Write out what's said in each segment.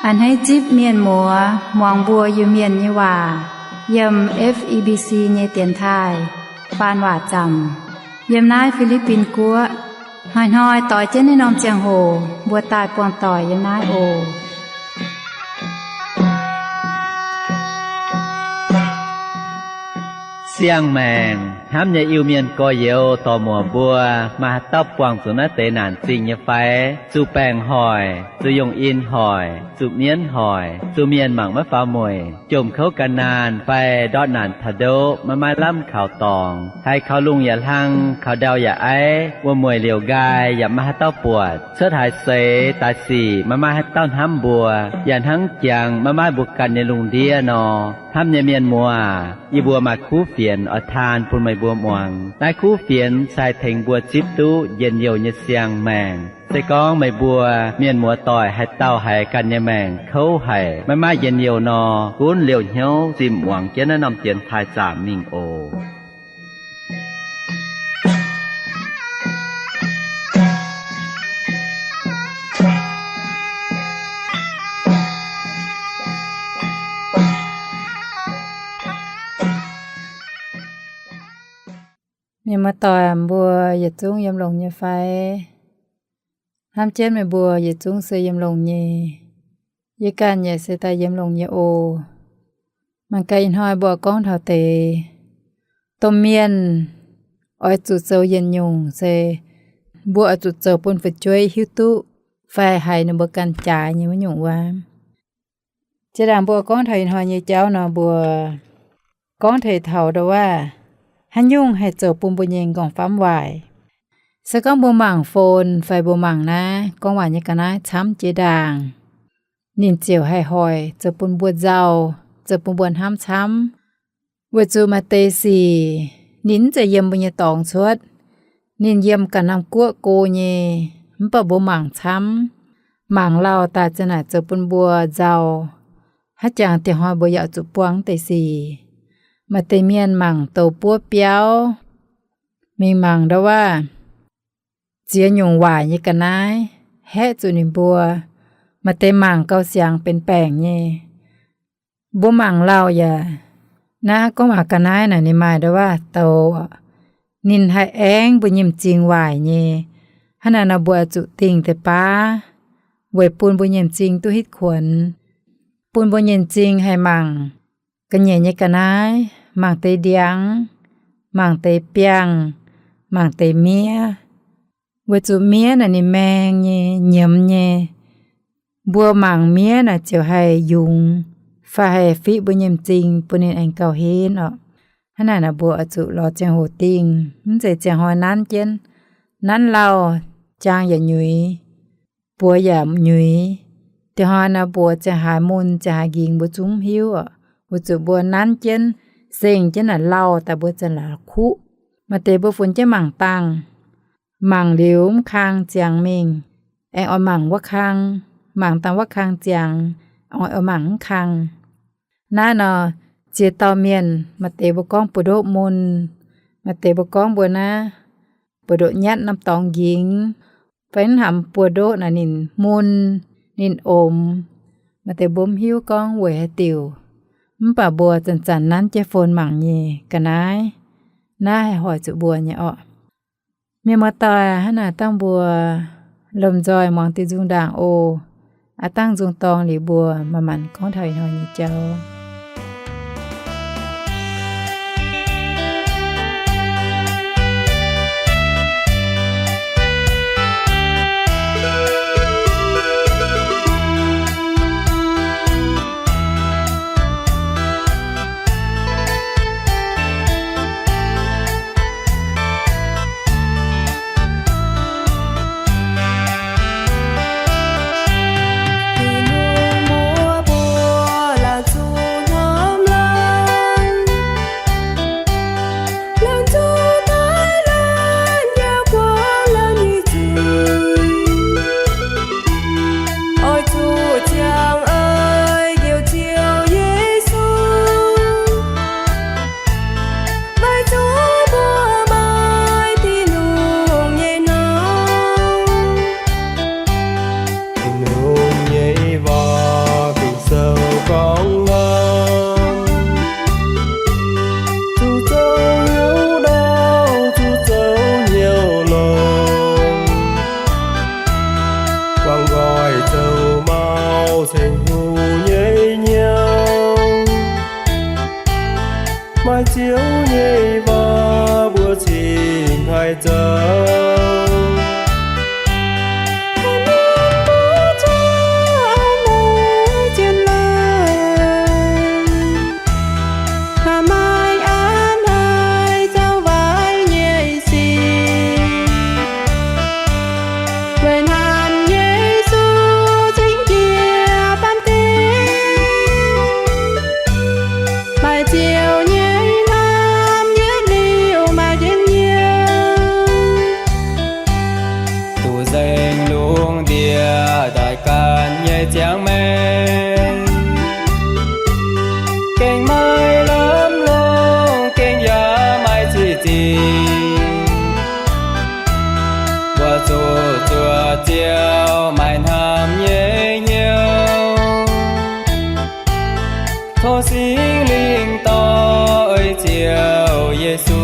A'hneiv zipv mienh muoz muangx mbuo Iu-Mienh nyei waac yiem F E B C nyei dienx taaih faan waac zaamc yiem naaiv Fi^li^bin Guoqv. Hnoi-hnoi doix jienv naaiv norm ziangh hoc mbuo daaih buangh doic yiem naaiv oc. Siang-maengc hnamv nyei Iu-Mienh gorx-youz dorc-muoc mbuo, maaih haaix dauh buangh zuqc naaiv deix naanc zingh nyei fai? Zuqc baengc hoic, zuqc yongh in hoic, zuqc mienv hoic, zuqc mienh mangc maiv faaux mueic, jomc kouv gan naanh fai ndortv naanc taux ndoqv maiv maaih lamh kaux dorngx, haiz kaux lungh yaac hlang, kaux ndau yaac aiv, wuom-mueic liouc nqaai yaac maiv maaih haaix dauh buatc, cuotv haaix seix daaih sic maiv maaih haaix dauh hnamv mbuo, yaac hnangv jangx maiv maaih mbuo ganh nyei lungh ndiev nor. Hnamv nyei mienh muoz, yie mbuo maaih kuv fienx oix taan bun meih mbuo muangx. Naaiv kuv fienx se haih tengx mbuo zipv duqv njien-youh nyei siang-maengc. Se gorngv meih mbuo mienh muoz doic haaix dauh haiz ganh nyei maengc kouv haic, maiv maaih njien-youh nor, gunv liouh hnyouv zimh muangx jienv naaiv norm dienx taaih zaamc mingh oc. Mienh muoz-doic, mbuo yietc zungv yiem longx nyei fai? Hnamv jienv meih mbuo yietc zungv se yiem longx nyei. Yie ganh yaac se daaih yiem longx nyei oc. Mangc gaax ih hnoi mbuo gorngv taux deix domh mienh oix zuqc zoux yietc nyungc se mbuo oix zuqc zoux bun fu'jueiv hiuv duqv fai haiz ninh mbuo ganh jaaix nyei wuov nyungc wuov. Jiex ndaangc mbuo gorngv taux ih hnoi nyei jauv nor, mbuo gorngv taux ndau wuov, haaix nyungc haih zoux bun mbuo nyei m'nqorngv famv waaic? Se gorngv mbuo mangc phone fai mbuo mangc naaiv gorngv waac nyei ga'naaiv camv jiex ndaangc, ninh ziouc haih hoic zoux bun mbuo nzauh, zoux bun mbuo hnamv camv. Weic zuqc maaih deix sic ninh mv zeiz yiem mbuo nyei dorngx cuotv, ninh yiem ganh norm guoqv go nyei, mv baac mbuo mangc camv, mangc lauh daaih za'naaic zoux bun mbuo nzauh. Haaix jangx dieh hnoi mbuo yaac zuqc buangh deix sic. Maaih deix mienh mangc douz buov biauv, mingh mangc ndau wuov ziex nyungc waaic nyei ga'naaiv haeqv zuqc ninh mbuo. Maaih deix mangc gauh siangx benx baengc nyei. Mbuo mangc lauh yaac, naaiv gorngv waac ga'naaiv naaic ninh maaih ndau wuov douz, ninh haih aengv mbuo nyei m'zing waaic nyei. Hnangv naaic nor mbuo zuqc dingh deix baav weic bun mbuo nyei m'zing duqv hitv kuonx, bun mbuo nyei m'zing haih mangc ga'nyiec nyei ga'naaiv, mangc deix ndiangx, mangc deix biangh, mangc deix miev. Weic zuqc miev naaic ninh maeng nyei, nyiemz nyei. Mbuo mangc miev naaic ziouc haih yungz fai haih fiqv mbuo nyei m'zing bun ninh aengx gauh henv orqc. Hnangv naaic nor mbuo oix zuqc lorz ziangh hoc dingh, mv zeiz ziangh hnoi nanv jienv. Nanv lauh, jaang yaac nyuiz, buoz yaac nyuiz. Dieh hnoi nor mbuo ziangh haaix mun ziangh haaix nqingx mbuo zungv mv hiuv orqc. Weic zuqc mbuo nanv jienv, seng jienv naaic lauh daaih mbuo ziouc la'kuqv. Maaih deix mbuo funx jienv mangc dangh, mangc liuz mv kang ziangx mingh, aengx oix mangc wuov kang, mangc dangh wuov kang ziangx, oix, oix mangc mv kang. Naaiv nor, ziex dauh mienh, maaih deix mbuo gorngv buoz-ndoqv mun, maaih deix mbuo gorngv mbuo naaiv buoz-ndoqv nyatv norm dorngx nqingx, fai hnamv buoz-ndoqv naaic ninh mun, ninh omx. Maaih deix mbuo mv hiuv gorngv weic haaix diuc, mv baac mbuo zanc-zanc nanv jienv phone mangc nyei ga'naaiv. Naaiv haih hoic zuqc mbuo nyei orqc. Mienh muoz-doic, hnangv naaic dangh mbuo lomh nzoih muangx diuh nzung ndaangc oc. Aav dangh nzung dorng liuz mbuo manc-manc gorngv taux ih hnoi nyei jauv. Tin-Hungh mbuox mbuo la'zuqc Ziouv nyei waac mbuo cingx haih zoux. Mbuo zuqc a'hneiv zien leiz, maaih a'hneiv zoux waaic nyei sic, weic naaiv Yesu cingx jiez baamh gen. Maaih Ziouv nyei hnamv yietv liuz maaih njien-youh, duqv nzengc lungh ndiev doic ganh nyei ziangh maengc. Gengh maiv lamh longc, gengh yaac maiv cih zinh, mbuo zuqc zuoqc Ziouv maaih hnamv nyei hnyouv. Tov Singx Lingh dorh ei Ziouv Yesu.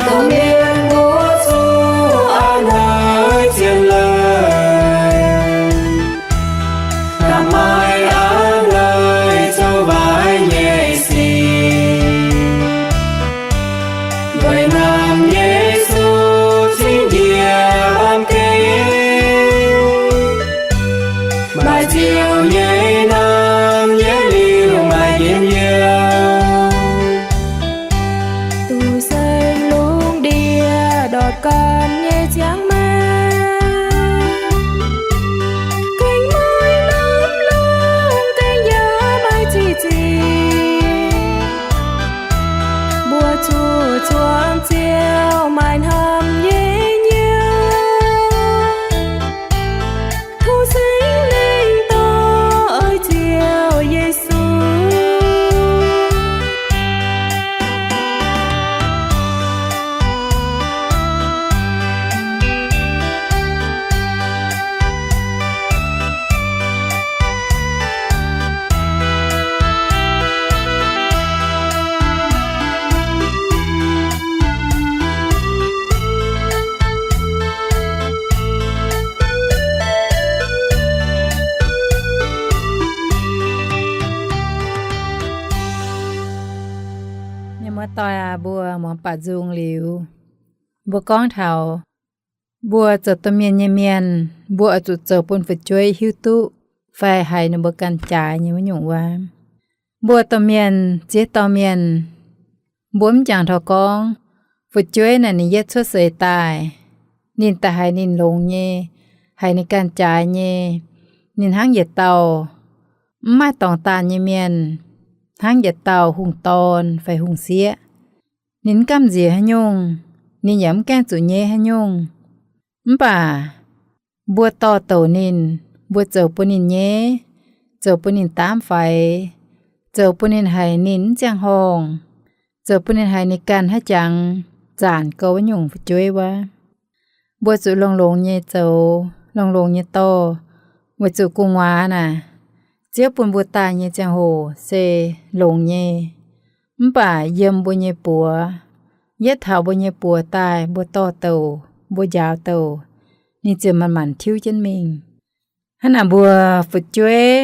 Hnangv mienh mbuo zuqc a'hneiv zien leiz, maaih a'hneiv zoux waaic nyei sic, weic naaiv Yesu cingx jiez baamh gen. Maaih Ziouv nyei hnamv yietv liuz maaih njien-youh, duqv nzengc lungh ndiev doic ganh nyei ziangh maengc. Gengh maiv lamh longc, gengh yaac maiv cih zinh, mbuo zuqc zuangx Ziouv maaih hnamv nyei hnyouv. Tov Singx Lingh dorh ei Ziouv Yesu. Mienh muoz-doic aac, mbuo muangx baac nzung liuz, mbuo gorngv taux mbuo zoux domh mienh nyei mienh, mbuo oix zuqc zoux bun fu'jueiv hiuv duqv fai haiz ninh mbuo ganh jaaix nyei wuov nyungc wuov. Mbuo domh mienh, ziex dauh mienh, mbuo mv jangx taux gorngv fu'jueiv naaic ninh yietv cuotv seix daaih, ninh daaih haiz ninh longx nyei, haiz ninh ganh jaaix nyei, ninh hnangv yietc dauh mv maaih dorngx daanh nyei mienh, hnangv yietc dauh hungh dorn fai hungh sieqv. Ninh mv gamh nziex haaix nyungc, ninh yaac mv gaengh zuqc nyeiv haaix nyungc. Mv baac mbuo dorh douc ninh, mbuo zoux bun ninh nyeiv, zoux bun ninh daamv faix, zoux bun ninh haiz ninh mv ziangh horngh, zoux bun ninh haiz ninh ganh haaix jangx zaanc gouv wuov nyungc fu'jueiv wuov. Mbuo zuqc longx-longx nyei zoux, longx-longx nyei dorh, weic zuqc gu'nguaaz naaic, Ziouv bun mbuo daaih nyei ziangh hoc se longx nyei. Mv baac yiem mbuo nyei buoz, yietv taux mbuo nyei buoz daaih, mbuo dorh douc, mbuo njaaux douc, ninh ziouc manc-manc tiuv jienv mingh. Hnangv naaic mbuo fu'jueiv,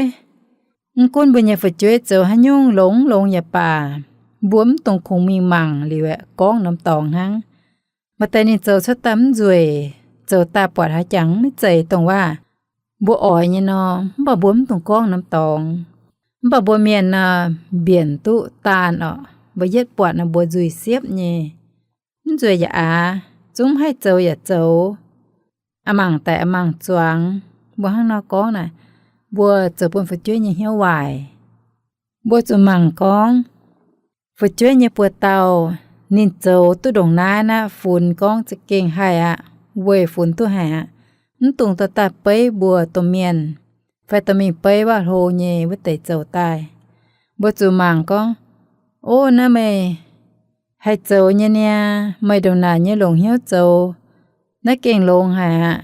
mv gunv mbuo nyei fu'jueiv zoux haaix nyungc longx-longx yaac baac, mbuo mv dungx kungx mingh mangc liuz aeqv, gorngv norm dorngx hnangv. Maaih deix ninh zoux cuotv daaih mv nzueic, zoux daaih buatc haaix jangx maiv zeiz dongh waac mbuo oix nyei nor, mv baac mbuo mv dungx gorngv norm dorngx. Mv baac mbuo mienh nor, mbienc duqv daanh orqc, mbuo yietv buatc nor mbuo nzuih siepv nyei. Mv nzueic yaac aav, zungv mv haih zoux yaac zoux, a'mangc daic a'mangc zuangx. Mbuo hnangv nor gorngv naaic, mbuo zoux bun fu'jueiv nyei hnyouv waaic. Mbuo zuqc mangc gorngv, fu'jueiv nyei buoz-dauh, ninh zoux duqv ndongc naaiv naqv, funx gorngv za'gengh haih aqv, weic funx duqv haic aqv, mv dungx dorh daaih beiv mbuo domh mienh, fai dorh mingh beiv waac-hlo nyei wuov deix zoux daaih. Mbuo zuqc mangc gorngv, Ov, naaiv meih haih zoux nyei niaa, meih ndongc naaic nyei longc hnyouv zoux, naaiv gengh longx haic aqv.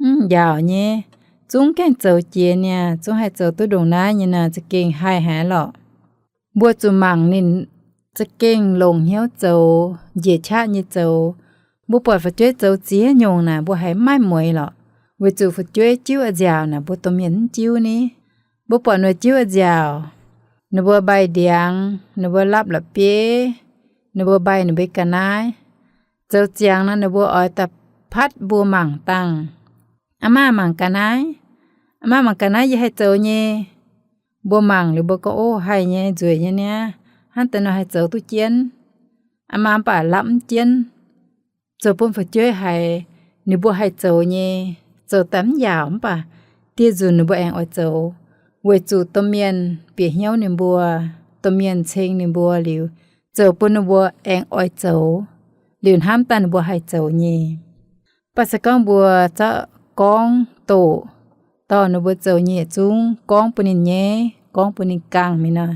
Mv njaaux nyei, zungv gaengh zoux jiex niaa, zungv haih zoux duqv ndongc naaiv nyei naaic, za'gengh haih haic lorqc. Mbuo zuqc mangc ninh za'gengh longc hnyouv zoux, njiec qaqv nyei zoux. Mbuo buatc fu'jueiv zoux ziex nyungc naaic, mbuo haiz maiv mueiz lorqc, weic zuqc fu'jueiv jiuv a'nziaauc naaic, mbuo domh mienh mv jiuv ni. Mbuo buatc ninh mbuo jiuv a'nziaauc, ninh mbuo mbaih ndiangx, ninh mbuo lapv la'bieiv, ninh mbuo mbaih ninh mbuo ga'naaiv. Zoux ziangx nor, ninh mbuo oix daaih patv mbuo mangc dangh. Aa maah, mangc ga'naaiv. Aa maah, mangc ga'naaiv, yie haih zoux nyei. Mbuo mangc liuz mbuo gorngv, ov, haih nyei, nzueic nyei niaa, hnangv deix nor haih zoux duqv jienv. Aa maah, mv baac lapv mv jienv. Zoux bun fu'jueiv haiz ninh mbuo haih zoux nyei, zoux daaih mv yaauc, mv baac dieh nzunc ninh mbuo aengx oix zoux, weic zuqc domh mienh bieqc hnyouv ninh mbuo, domh mienh ceng ninh mbuo liuz, zoux bun ninh mbuo aengx oix zoux, liuz hnamv daaih ninh mbuo haih zoux nyei. Mv baac se gorngv mbuo zorqv gorngv doqc, dorh ninh mbuo zoux nyei yietc zungv gorngv bun ninh nyaiv, gorngv bun ninh gangh mi'aqv nor,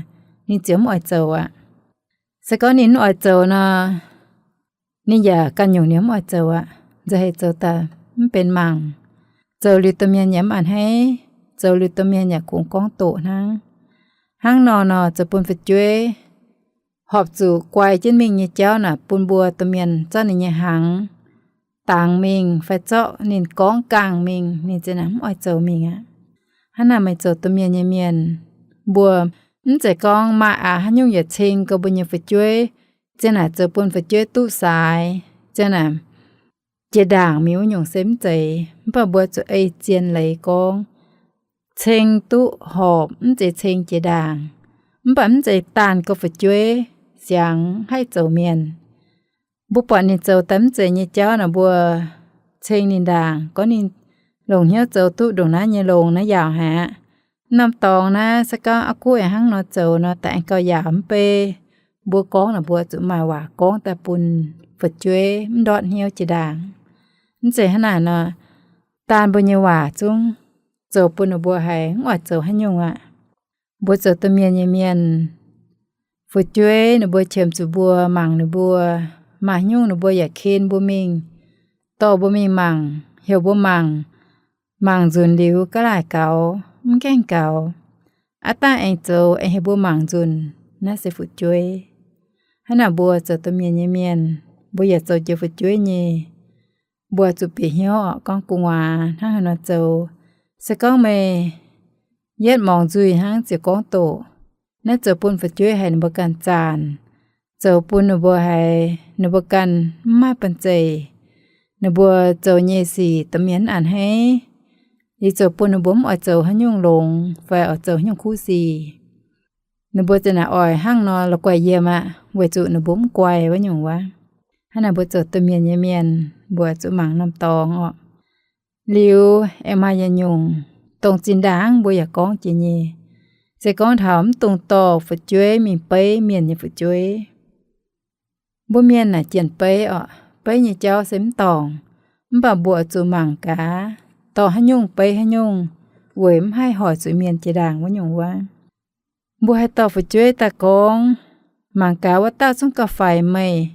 ninh ziouc mv oix zoux aqv. Se gorngv ninh mv oix zoux nor, ninh yaac ganh nyungc ninh mv oix zoux aqv. Nzauh heix zoux daaih mv benx mangc. Zoux liuz domh mienh yaac mv a'hneiv, zoux liuz domh mienh yaac kungx gorngv doqc hnangv. Hnangv nor nor, zoux bun fu'jueiv horpc zuqc guai jienv mingh nyei jauv naaic, bun mbuo domh mienh zorqv ninh nyei hnaangx dangx mingh fai zorqv ninh gorngv gangh mingh, ninh ziouc naaic mv oix zoux mingh aqv. Hnangv naaic, meih zoux domh mienh nyei mienh, mbuo mv zeiz gorngv maaih aqc haaix nyungc yietc ceng gorx mbuo nyei fu'jueiv, ziang naaic zoux bun fu'jueiv duqv saaix, ziang naaic jiex ndaangc mingh wuov nyungc se mv zeiz. Mv baac mbuo zuqc ei zien leiz gorngv, ceng duqv horpc mv zeiz ceng jiex ndaangc, mv baac mv zeiz daanh gorx fu'jueiv siangx haih zoux mienh. Mbuo buatc ninh zoux daaih mv zeiz nyei jauv naaic, mbuo ceng ninh ndaangc, gorngv ninh longc hnyouv zoux duqv ndongc naaiv nyei longx naaiv yaauc haic aqv. Norm dorngx naaiv se gorngv aa guv aengx hnangv nor zoux nor, daaih aengx gauh yaauc mv bei. Mbuo gorngv naaic, mbuo zuqc maaih waac gorngv daaih bun fu'jueiv mv ndortv hnyouv jiex ndaangc. Mv zeiz hnangv naaic nor, daanh mbuo nyei waac zungv zoux bun ninh mbuo haiz mv oix zoux haaix nyungc aqv. Mbuo zoux domh mienh nyei mienh, fu'jueiv ninh mbuo qiemx zuqc mbuo mangc ninh mbuo, maaih haaix nyungc ninh mbuo yaac ken mbuo mingh, dorh mbuo mingh mangc, heuc mbuo mangc. Mangc nzunc liuz ga'laaic gaux, mv gaengh gaux, aav dangh aengx zoux, aengx heuc mbuo mangc nzunc, naaiv se fu'jueiv. Hnangv naaic mbuo zoux domh mienh nyei mienh, mbuo yaac zoux jiex fu'jueiv nyei. Mbuo zuqc bieqc hnyouv oc, gorngv gu'nguaaz hnangv haaix nor zoux. Se gorngv meih yietv morngx nzuih hnangv ziouc gorngv doqc, naaiv zoux bun fu'jueiv haiz ninh mbuo ganh zaanc, zoux bun ninh mbuo haiz ninh mbuo ganh mv maaih banh zeic. Ninh mbuo zoux nyei sic domh mienh mv a'hneiv, liuz zoux bun ninh mbuo mv oix zoux haaix nyungc longx fai oix zoux haaix nyungc kuv sic. Ninh mbuo ziouc naaic oix hnangv nor la'guaih yiem aqv, weic zuqc ninh mbuo mv guai wuov nyungc wuov. Hnangv naaic mbuo zoux domh mienh nyei mienh, mbuo zuqc mangc norm dorngx oc. Liuz aengx maaih yietc nyungc, dongh zinh ndaangc mbuo yaac gorngv jiex nyei. Se gorngv taux mv dungx dorh fu'jueiv mingh beiv mienh nyei fu'jueiv. Mbuo mienh naaic jienc beiv oc, beiv nyei jauv se mv dorngc, mv baac mbuo zuqc mangc gaax, dorh haaix nyungc beiv haaix nyungc, weic mv haih hoic zuqc mienh jiex ndaangc wuov nyungc wuov. Mbuo haih dorh fu'jueiv daaih gorngv, mangc gaax wuov dauh zungv gauh faix meih,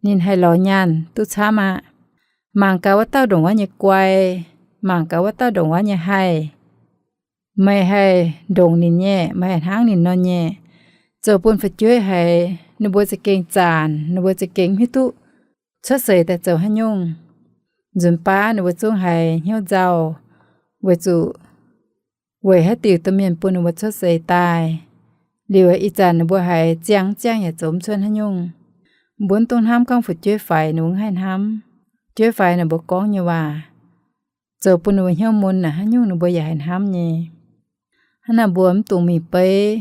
ninh haih lorz nyaanh duqv camv aqv. Mangc gaax wuov dauh ndongc wuov nyei guai, mangc gaax wuov dauh ndongc wuov nyei haih. Meih haih ndongc ninh nyei, meih haih hnangv ninh nor nyei. Zoux bun fu'jueiv haiz ninh mbuo za'gengh zaanc, ninh mbuo za'gengh mv hiuv duqv cuotv seix daaih zoux haaix nyungc. Nzunc baav ninh mbuo zungv haiz hnyouv nzauh, weic zuqc weic haaix diuc domh mienh bun ninh mbuo cuotv seix daaih. Liuz ih zanc ninh mbuo haiz ziangh ziangh yaac zoux mv cuotv haaix nyungc. Mbuo mv dungx hnamv gorngv fu'jueiv faix ninh mbuo mv haih hnamv. Fu'jueiv faix ninh mbuo gorngv nyei waac zoux bun ninh mbuo hnyouv mun naaic, haaix nyungc ninh mbuo yaac haih hnamv nyei. Hnangv naaic mbuo mv dungx mingh beiv,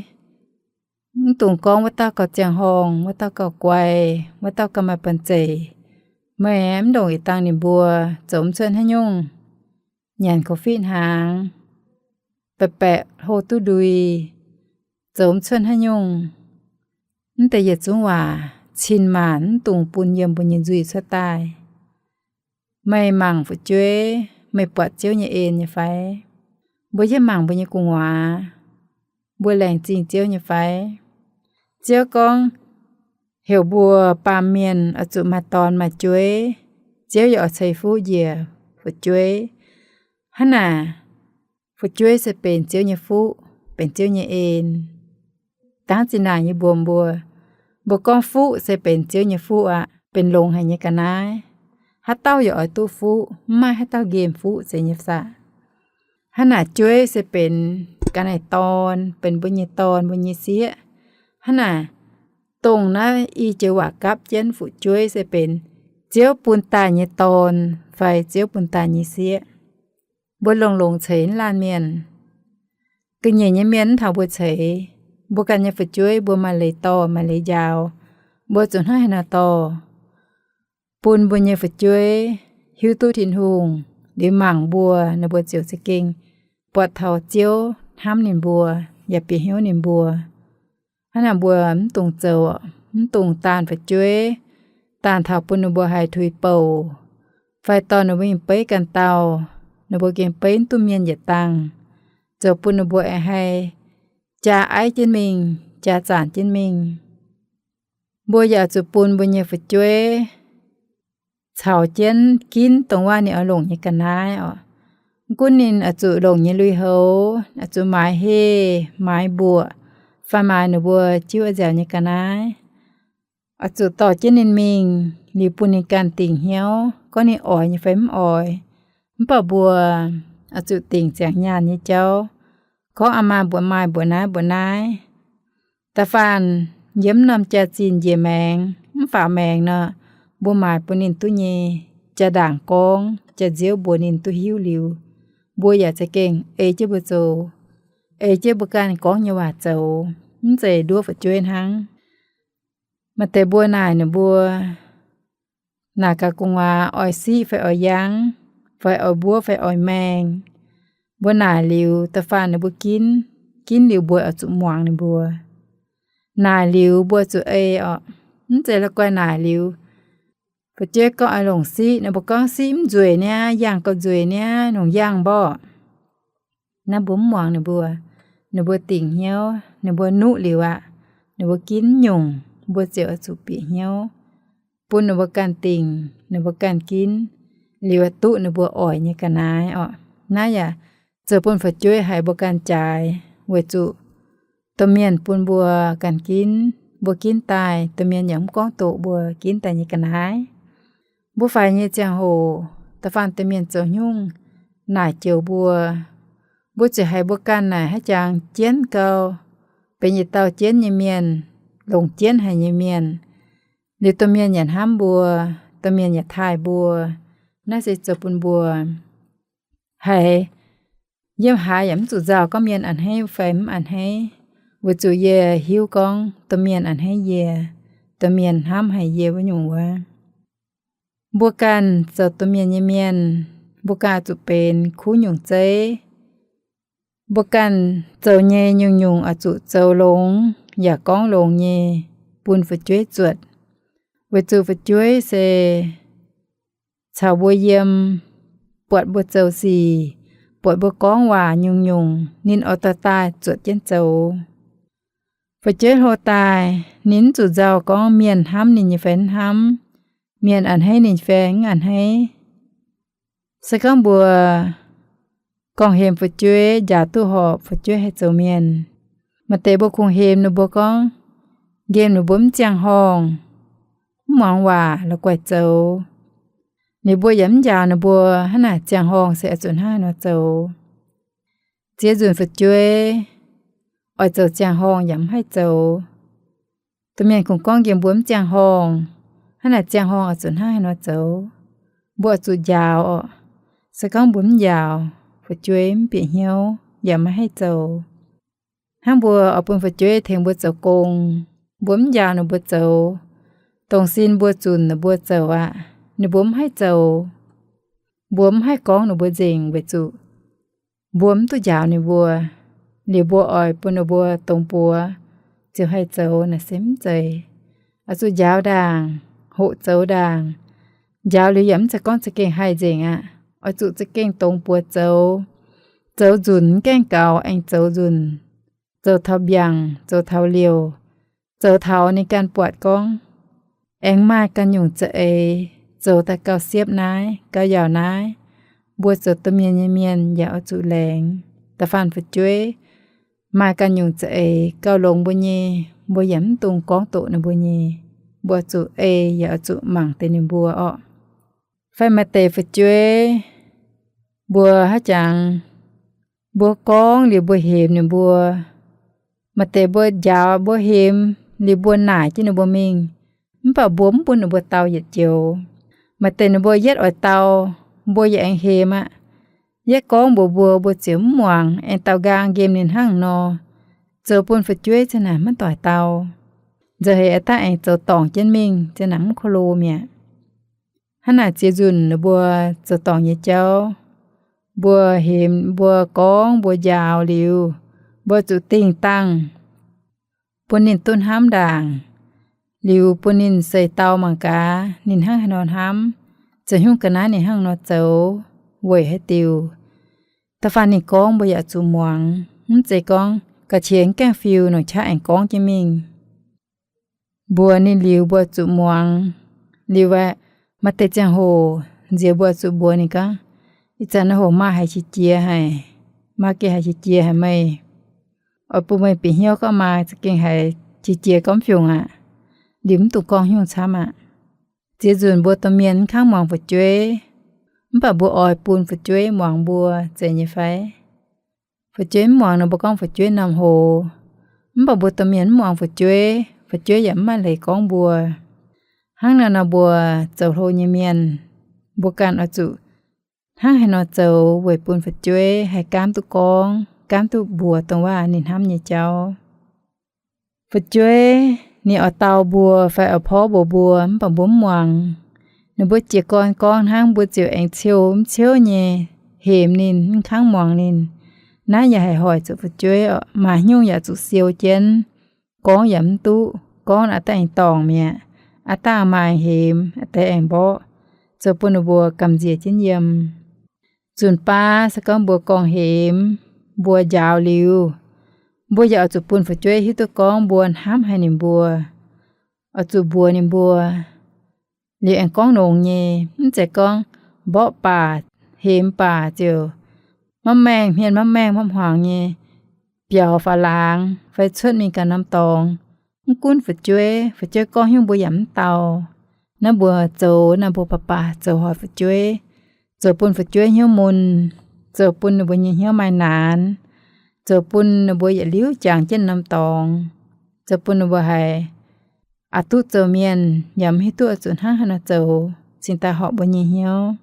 mv dungx gorngv wuov dauh gauh ziangh horngh, wuov dauh gauh guai, wuov dauh gauh maaih banh zeic. Meih mv ndongc ih dangh ninh mbuo zoux mv cuotv haaix nyungc, nyanc korv-fiqv hnaangx, baeqc baeqc hlo duqv ndui, zoux mv cuotv haaix nyungc. Mv deix yietc zungv waac cin-maanc mv dungx bun yiem mbuo nyei nzuih cuotv daaih. Meih mangc fu'jueiv, meih buatc Ziouv nyei en nyei fai? Mbuo yietv mangc mbuo nyei gu'nguaaz, mbuo laengz zingh Ziouv nyei fai? Ziouv gorngv, heuc mbuo baamh mienh oix zuqc maaih dorn maaih jueiv. Ziouv yaac oix ceix fuqv njiec fu'jueiv. Hnangv naaic, fu'jueiv se benx Ziouv nyei fuqv, benx Ziouv nyei en. Dangv zinh ndaangc yie mbuox mbuo, mbuo gorngv fuqv se benx Ziouv nyei fuqv aqv, benx longx haic nyei ga'naaiv. Haaix dauh yaac oix duqv fuqv, mv maaih haaix dauh nqemh fuqv zeiz nyei saah. Hnangv naaic jueiv se benx ga'naaiv dorn, benx mbuo nyei dorn, mbuo nyei sieqv. Hnangv naaic, dongh naaiv i joux waac gapv jienv fu'jueiv se benx Ziouv bun daaih nyei dorn fai Ziouv bun daaih nyei sieqv. Mbuo longx-longx ceix laanh mienh. Ga'nyiec nyei mienh mv taux mbuo ceix. Mbuo ganh nyei fu'jueiv mbuo maaih leiz dorh, maaih leiz njaaux. Mbuo zuqc hnangv haaix nor dorh, bun mbuo nyei fu'jueiv hiuv duqv Tin-Hungh, liuz mangc mbuo, ninh mbuo ziouc za'gengh buatc taux Ziouv hnamv ninh mbuo, yaac bieqc hnyouv ninh mbuo. Hnangv naaic mbuo mv dungx zoux, mv dungx daanh fu'jueiv, daanh taux bun ninh mbuo haiz tuix bouc, fai dorh ninh mbuo mingh beiv ganh dauh, ninh mbuo gengh beiv mv duqv mienh yietc dangh, zoux bun ninh mbuo aengx haih jaa aiv jienv mingh, jaa zanc jienv mingh. Mbuo yaac zuqc bun mbuo nyei fu'jueiv caux jienv ginv dongh wuov ninh oix longc nyei ga'naaiv oc. Mv gunv ninh oix zuqc longc nyei lui-houx, oix zuqc maaiz heh, maaiz mbuoqc, fai maaiz ninh mbuo jiuv oix nziaauc nyei ga'naaiv, oix zuqc dorh jienv ninh mingh liuz bun ninh ganh dingc hnyouv gorngv ninh oix nyei fai mv oix. Mv baac mbuo oix zuqc dingc ziangx nyaanh nyei jauv, gorngv aa maa mbuox maaih mbuox naaiv mbuox naaiv. Da'faanh yiem norm jaax-zinh njiec maengx mv faaux maengx nor, mbuo maaiz bun ninh duqv nyei jaa-ndaangc gorngv, jaax-nziouv mbuox ninh duqv hiuv liuz, mbuo yaac za'gengh ei jienv mbuo zoux, ei jienv mbuo ganh gorngv nyei waac zoux, mv zeiz nduov fu'jueiv hnangv. Maaih deix mbuo naaic ninh mbuo, naaic gaax gu'nguaaz oix siqv fai oix yangv, fai oix mbuov fai oix maeng. Mbuo naaic liuz da'faanh ninh mbuo ginv, ginv liuz mbuo oix zuqc muangx ninh mbuo. Naaic liuz mbuo zuqc ei orqc. Mv zeiz la'guaih naaic liuz fu'jueiv gorngv oix longc siqv, ninh mbuo gorngv siqv mv nzueic niaa, yangh gauh nzueic niaa, nongc yangh mborqv. Naaiv mbuo mv muangx ninh mbuo. Ninh mbuo dingc hnyouv, ninh mbuo nuqv liuz aqv, ninh mbuo ginv nyungc, mbuo ziouc oix zuqc bieqc hnyouv, bun ninh mbuo ganh dingc, ninh mbuo ganh ginv, liuz duqv ninh mbuo oix nyei ga'naaiv orqc. Naaiv yaac zoux bun fu'jueiv haiz mbuo ganh jaaix, weic zuqc domh mienh bun mbuo ganh ginv, mbuo ginv daaih, domh mienh yaac mv gorngv doqc mbuo ginv daaih nyei ga'naaiv. Mbuo faix nyei ziangh hoc, da'faanh domh mienh zoux haaix nyungc naaic joux mbuo, mbuo zuqc haiz mbuo ganh naaic haaix jangx jienv gau, benx yietc dauh jienv nyei mienh, longc jienv haic nyei mienh, liuz domh mienh yaac hnamv mbuo, domh mienh yaac taaih mbuo. Naaiv se zoux bun mbuo haiz yiem haaix yaac mv zuqc nzauh gorngv mienh a'hneiv fai mv a'hneiv, weic zuqc yie hiuv gorngv domh mienh a'hneiv yie, domh mienh hnamv haic yie wuov nyungc wuov. Mbuo ganh zoux domh mienh nyei mienh, mbuo ganh oix zuqc benx kuv nyungc zeiv. Mbuo ganh zoux nyei nyungc-nyungc oix zuqc zoux longx yaac gorngv longx nyei bun fu'jueiv zuotc, weic zuqc fu'jueiv se caux mbuo yiem, buatc mbuo zoux sic, buatc mbuo gorngv waac nyungc-nyungc, ninh oix dorh daaih zuotc jienv zoux. Fu'jueiv hlo daaih, ninh mv zuqc nzauh gorngv mienh hnamv ninh nyei fai mv hnamv, mienh a'hneiv ninh fai mv a'hneiv. Se gorngv mbuo gorngv-hemx fu'jueiv, njaaux duqv horpc fu'jueiv haih zoux mienh, maaih deix mbuo kungx-hemx ninh mbuo gorngv, nqemh ninh mbuo mv ziangh horngh, mv muangx waac, la'guaih zoux. Ninh mbuo yaac mv njaaux ninh mbuo hnangv naaic ziangh horngh se oix zuqc hnangv haaix nor zoux. Ziex nzunc fu'jueiv oix zoux ziangh horngh yaac mv haih zoux. Domh mienh kungx gorngv nqemh mbuo mv ziangh horngh, hnangv naaic ziangh horngh oix zuqc hnangv haaix nor zoux. Mbuo oix zuqc njaaux orqc. Se gorngv mbuo mv njaaux, fu'jueiv mv bieqc hnyouv yaac maiv haih zoux. Hnangv mbuo oix bun fu'jueiv tengx mbuo zoux gong, mbuo mv njaaux ninh mbuo zoux, dongh sin mbuo zunc ninh mbuo zoux aqv, ninh mbuo mv haih zoux. Mbuo mv haih gorngv ninh mbuo nzengc weic zuqc mbuo mv duqv njaaux ninh mbuo. Liuz mbuo oix bun ninh mbuo dongz buoz ziouc haih zoux naaic se mv zeiz. Oix zuqc njaaux ndaangc, hoqc zoux ndaangc. Njaaux liuz yaac mv zeiz gorngv za'gengh haih nzengc aqv. Oix zuqc za'gengh dongz buoz zoux, zoux nzunc mv gaengh gaux aengx zoux nzunc, zoux taux mbiaangc, zoux taux liouh, zoux taux ninh ganh buatc gorngv aengx maaih ganh nyungc za'eix zoux daaih gauh siepv naaiv, gauh yaauc naaiv. Mbuo zoux domh mienh nyei mienh yaac oix zuqc laengz. Da'faanh fu'jueiv maaih ganh nyungc za'eix gauh longx mbuo nyei, mbuo yaac mv dungx gorngv doqc ninh mbuo nyei. Mbuo zuqc ei yaac oix zuqc mangc deix ninh mbuo orqc. Fai maaih deix fu'jueiv, mbuo haaix jangx, mbuo gorngv liuz mbuo hemx ninh mbuo. Maaih deix mbuo njaaux mbuo hemx liuz mbuo naaic jienv ninh mbuo mingh, mv baac mbuo mv bun ninh mbuo dau yietc joux. Maaih deix ninh mbuo yietv oix dau, mbuo yaac aengx hemx aqv. Yietv gorngv mbuox mbuo, mbuo ziouc mv muangx, aengx daaux nqaang nqemh ninh hnangv nor. Zoux bun fu'jueiv za'naaic maiv doic dau. Nzauh heix aqv, daaih aengx zoux dorngc jienv mingh, za'naaic mv ko lo mi'aqv. Hnangv naaic ziex nzunc ninh mbuo zoux dorngc nyei jauv, mbuo hemx, mbuo gorngv, mbuo njaaux liuz, mbuo zuqc dingh dangh bun ninh duqv hnamv ndaangc, liuz bun ninh seix dau mangc gaax ninh hnangv haaix nor hnamv, zoux nyungc ga'naaiv ninh hnangv nor zoux, weic haaix diuc. Da'faanh ninh gorngv mbuo yaac zuqc muangx, mv zeiz gorngv ga'qiex gaengh fiu nongc qaqv aengx gorngv jienv mingh. Mbuox ninh liuz mbuo zuqc muangx. Liuz aqv, maaih deix ziangh hoc nziex mbuo zuqc mbuox ninh gorngv, ih zanc naaiv hoc maaih haiz qiex jiez haic, maaih gengh haiz qiex jiez haic meih. Oix bun meih bieqc hnyouv gorngv maaih za'gengh haiz qiex jiez gormx fiungc aqv. Liuz mv dungx gorngv haaix nyungc camv aqv. Ziex nzunc mbuo domh mienh mv kangv muangx fu'jueiv, mv baac mbuo oix bun fu'jueiv muangx mbuo, zeiz nyei fai? Fu'jueiv mv muangx ninh mbuo gorngv fu'jueiv norm hoz, mv baac mbuo domh mienh mv muangx fu'jueiv, fu'jueiv yaac mv maaih leiz gorngv mbuo. Hnangv naaiv nor mbuo zoux hlo nyei mienh, mbuo ganh oix zuqc hnangv haaix nor zoux weic bun fu'jueiv haih gaamv duqv gorngv, gaamv duqv mbuox dongh waac ninh hnamv nyei jauv. Fu'jueiv ninh oix dau mbuo fai oix porv mbuox mbuo, mv baac mbuo mv muangx. Ninh mbuo jiez gorn gorngv hnangv, mbuo ziouc aengx ciou mv ciouv nyei hemx ninh, mv kangv muangx ninh. Naaiv yaac haih hoic zuqc fu'jueiv oc. Maaih haaix nyungc yaac zuqc siou jienv, gorngv yaac mv duqv, gorngv aqv dangh aengx dorngc mi'aqv, aqv dangh maaih hemx, aqv deix aengx mborqv, zoux bun ninh mbuo gamh nziex jienv yiem. Nzunc baav se gorngv mbuo gorngv-hemx, mbuo njaaux liuz, mbuo yaac oix zuqc bun fu'jueiv hiuv duqv gorngv mbuo hnamv haic ninh mbuo, oix zuqc mbuox ninh mbuo. Liuz aengx gorngv longx nyei, mv zeiz gorngv mborqv baac, hemx baac ziouc maiv maengh, hmien maiv maengh, maiv hmuangx nyei, biaux faaux laangz fai cuotv mingh ganh norm dorngx. Mv gunv fu'jueiv, fu'jueiv gorngv haaix nyungc mbuo yaac mv dau. Naaiv mbuo zoux naaiv, mbuo baac baac zoux hoic fu'jueiv, zoux bun fu'jueiv hnyouv mun, zoux bun ninh mbuo nyei hnyouv maaih naanx, zoux bun ninh mbuo yietc liuz jangx jienv norm dorngx, zoux bun ninh mbuo haiz aqc duqv zoux mienh yaac mv hiuv duqv oix zuqc hnangv haaix nor zoux cingx daaih horpc mbuo nyei hnyouv.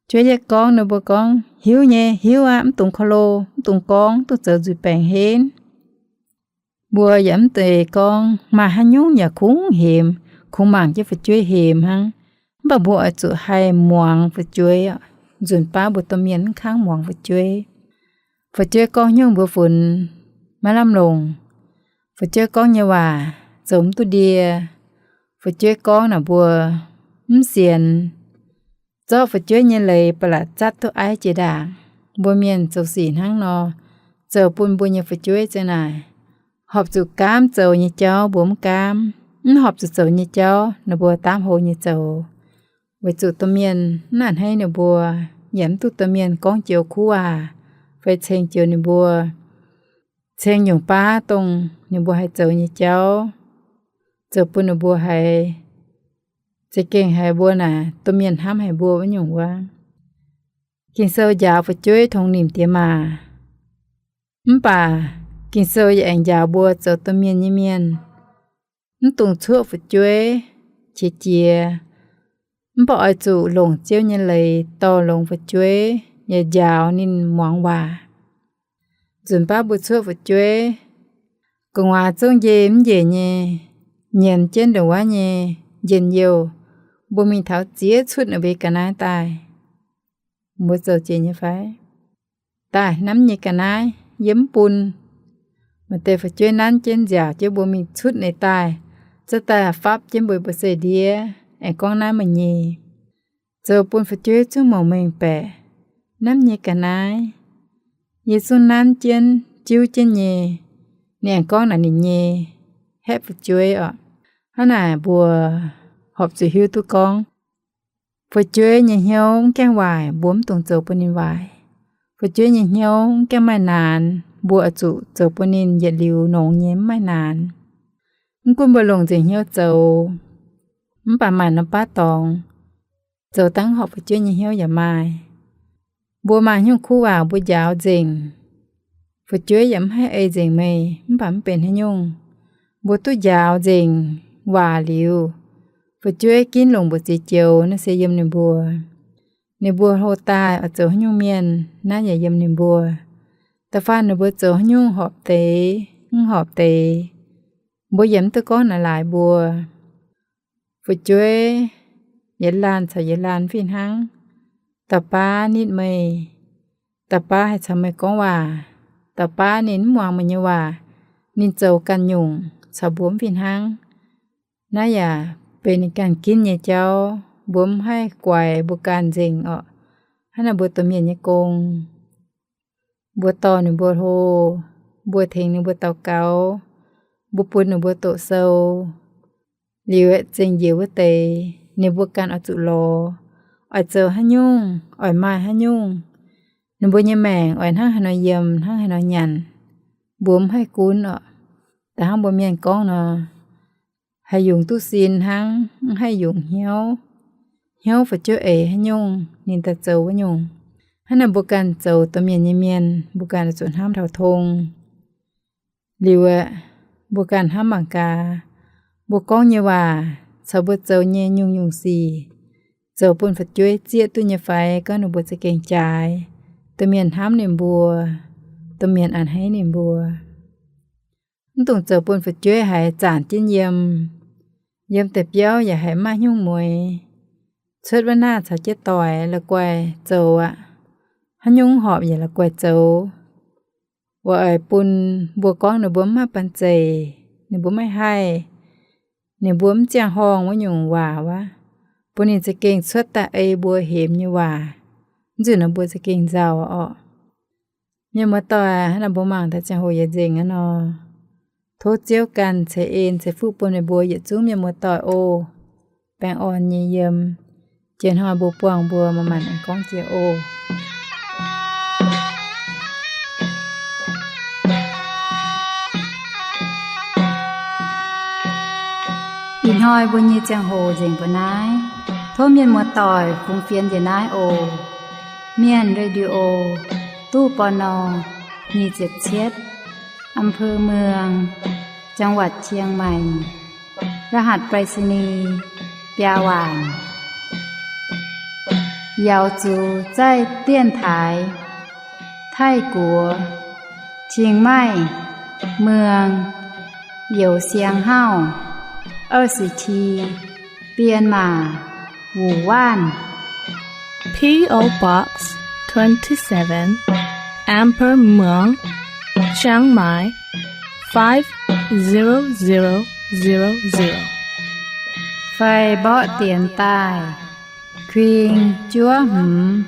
Jueiv yietv gorngv, ninh mbuo gorngv, hiuv nyei, hiuv aqv, mv dungx korv-lo, mv dungx gorngv, mv dungx zoux nzuih baengc henv. Mbuo yaac mv deix gorngv maaih haaix nyungc yaac kungx hemx, kungx mangc jienv fu'jueiv hemx hnangv. Mv baac mbuo oix zuqc haih muangx fu'jueiv. Nzunc baav mbuo domh mienh mv kangv muangx fu'jueiv. Fu'jueiv gorngv nyungc mbuo funx maiv lamh longc. Fu'jueiv gorngv nyei waac zoux mv duqv ndie. Fu'jueiv gorngv naaic mbuo mv sienx. Zorqv fu'jueiv nyei leiz ba'laqc zatv duqv aiv jiex ndaangc. Mbuo mienh zoux sic hnangv nor, zoux bun mbuo nyei fu'jueiv za'naaic horpc zuqc gaamv zoux nyei jauv mbuo mv gaamv, mv horpc zuqc zoux nyei jauv ninh mbuo daamv hlo nyei zoux. Weic zuqc domh mienh mv a'hneiv ninh mbuo, yaac mv duqv domh mienh gorngv joux kuv waac fai ceng joux ninh mbuo, ceng nyungc baav dongh ninh mbuo haih zoux nyei jauv, zoux bun ninh mbuo haiz za'gengh haiz mbuo naaic domh mienh hnamv haic mbuo wuov nyungc wuov. Ging-Sou njaaux fu'jueiv tongx nimc diex maac. Mv baac Ging-Sou yaac aengx njaaux mbuo zoux domh mienh nyei mienh, mv dungx cuoqv fu'jueiv qiex jiez. Mv baac oix zuqc longc Ziouv nyei leiz dorh longx fu'jueiv, yaac njaaux ninh muangx waac. Nzunc baav mbuo cuoqv fu'jueiv, gu'nguaaz zungv njiec mv njiec nyei, nyienz jienv ndongc wuov nyei, njien-youh, mbuo mingh taux ziex cutv ninh mbuo ga'naaiv daaih. Mbuo zoux jiex nyei fai? Daaih hnamv nyei ga'naaiv yie mv bun. Maaih deix fu'jueiv nanv jienv nziaauc jienv mbuo mingh cutv ninh daaih, za'gengh daaih fapv jienv mbuo, mbuo se ndiev aengx gorngv naaiv meih nyei. Zoux bun fu'jueiv zungv mouc mengh baeqc, hnamv nyei ga'naaiv yie zungv nanv jienv, jiuv jienv nyei. Ninh aengx gorngv naaic ninh nyei, haeqv fu'jueiv oc. Hnangv naaic mbuo horpc zuqc hiuv duqv gorngv, fu'jueiv nyei hnyouv mv gaengh waaic, mbuo mv dungx zoux bun ninh waaic. Fu'jueiv nyei hnyouv mv gaengh maaih naanx, mbuo oix zuqc zoux bun ninh yietc liuz nongx nyei mv maaih naanx. Mv gunv mbuo longc nzengc hnyouv zoux, mv baac maanc norm baav dorngx, zoux dangv horpc fu'jueiv nyei hnyouv yaac maaih. Mbuo maaih nyungc kuv waac mbuo njaaux nzengc, fu'jueiv yaac mv haih ei nzengc meih, mv baac mv benx haaix nyungc. Mbuo duqv njaaux nzengc waac liuz, fu'jueiv ginv longc mbu'ziex joux naaiv se yiem ninh mbuo. Ninh mbuo hlo daaih oix zoux haaix nyungc mienh naaiv yaac yiem ninh mbuo. Da'faanh ninh mbuo zoux haaix nyungc horpc deix, mv horpc deix, mbuo yaac mv duqv gorngv naaic laaix mbuo. Fu'jueiv yietc laanh caux yietc laanh fih hnangv. Dauh baav nitv meih, dauh baav haih caux meih gorngv waac, dauh baav ninh mv muangx meih nyei waac, ninh zoux ganh nyungc caux mbuo mv fih hnangv. Naaiv yaac benx ninh ganh ginv nyei jauv, mbuo mv haih guaix mbuo ganh nzengc orqc. Hnangv naaic mbuo domh mienh nyei gong, mbuo dorh ninh mbuo hlo, mbuo tengx ninh mbuo daux gaux, mbuo bun ninh mbuo doqc sou, liuz aeqv, zengc njiec wuov deix ninh mbuo ganh oix zuqc lorz, oix zoux haaix nyungc, oix maaih haaix nyungc, ninh mbuo nyei maengc oix hnangv haaix nor yiem, hnangv haaix nor nyanc, mbuo mv haih gunv orqc. Da'hnangv mbuo mienh gorngv nor, haih yungz duqv sin hnangv, mv haih yungz hnyouv. Hnyouv fu'jueiv eix haaix nyungc, ninh daaih zoux wuov nyungc. Hnangv naaic mbuo ganh zoux domh mienh nyei mienh, mbuo ganh oix zuqc hnamv taux tong. Liuz aeqv, mbuo ganh hnamv mangc gaax, mbuo gorngv nyei waac caux mbuo zoux nyei nyungc-nyungc sic, zoux bun fu'jueiv zieqv duqv nyei fai gorngv ninh mbuo za'gengh jaaix, domh mienh hnamv ninh mbuo, domh mienh a'hneiv ninh mbuo. Mv dungx zoux bun fu'jueiv haiz zanc jienv yiem, yiem deix biauv yaac haiz maaih nyungc mueix. Cuotv wuov naah caux jienv doic la'guaih zoux aqv. Haaix nyungc mv horpc yaac la'guaih zoux. Weic bun mbuo gorngv ninh mbuo mv maaih banh zeic, ninh mbuo maiv haih, ninh mbuo mv ziangh horngh wuov nyungc waac wuov, bun ninh za'gengh cuotv daaih ei mbuo hemx nyei waac, mv nzunc nor mbuo za'gengh nzauh orqc. Mienh muoz-doic, hnangv naaic mbuo mangc daaih ziangh hoc yietc nzengc aqv nor. Tov Ziouv ganh ceix en ceix fuqv bun meih mbuo yietc zungv mienh muoz-doic oc. Baengh orn nyei yiem. Jiex hnoi mbuo buangh mbuo maaih maanc aengx gorngv jiex oc. Ih hnoi mbuo nyei ziangh hoc nzengc mbuo naaiv. Tov mienh muoz-doic fungx fienx njiec naaiv oc. Mienh Radio, ตู้ ปณ. nyic ziepc cietv, อำเภอเมือง จังหวัดเชียงใหม่ รหัสไปรษณีย์ biaa waanc. 瑶族在电台 Taiv-Guoqv, Chiang Mai, เมือง Youz Siang Hauv, 二十七, Bienh Maac, Wuonh Waanv. P O Box twenty-seven, Amber Muang, Chiang Mai, five zero zero zero zero. Fai mborqv dienx daaih, kuing juov hmz,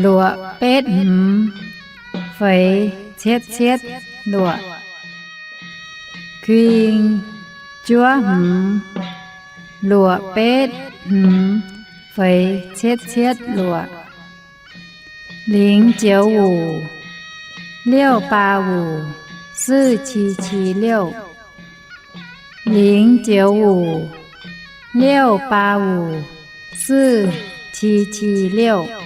luoqc betv hmz, feix cietv cietv luoqc. Kuing juov hmz, luoqc betv hmz, feix cietv cietv luoqc. 零九五 六八五 四七七六, 零九五 六八五 四七七六.